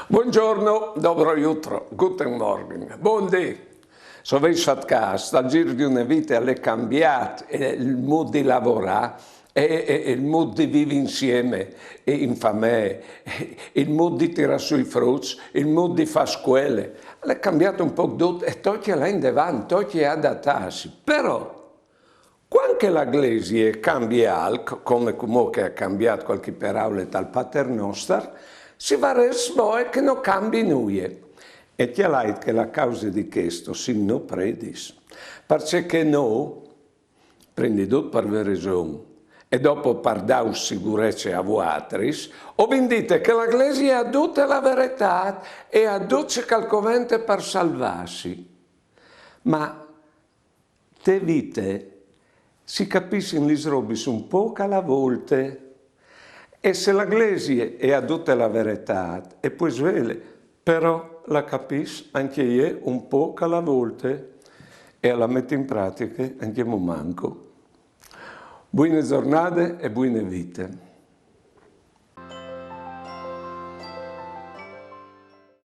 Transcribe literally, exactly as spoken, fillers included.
Buongiorno, dobro jutro, guten Morgen, bundì. Se o vês fat câs, tal zîr di une vite al è cambiât, eh, il mût di lavorâ e, e, e il mût di vivi insiemi, e in famee, il mût di tirâ sù i fruts, il mût di fâ scuele. Al è cambiât un pôc dut e tocje lâ indevant, tocje adatâsi. Però, cuant che la Glesie e cambie alc, come cumò che e à cambiât cualchi peraule tal Pater Noster, si varès voie che no cambii nuie. E cjalait che la cause di chest o sin nô predis. Parcè che nô, prin di dut par vê reson, e dopo par dâus sigurece a vuatris, o vin dite che la Glesie e à dute la veretât e e à dut ce che al covente par salvâsi. Ma te vite si capissin lis robis un pôc a la volte. E se la Glesie e à dute la veretât, e pues vêle, però la capìs ancje jê un pôc a la volte e la met in pratiche ancjemò manco. Buine zornade e buine vite.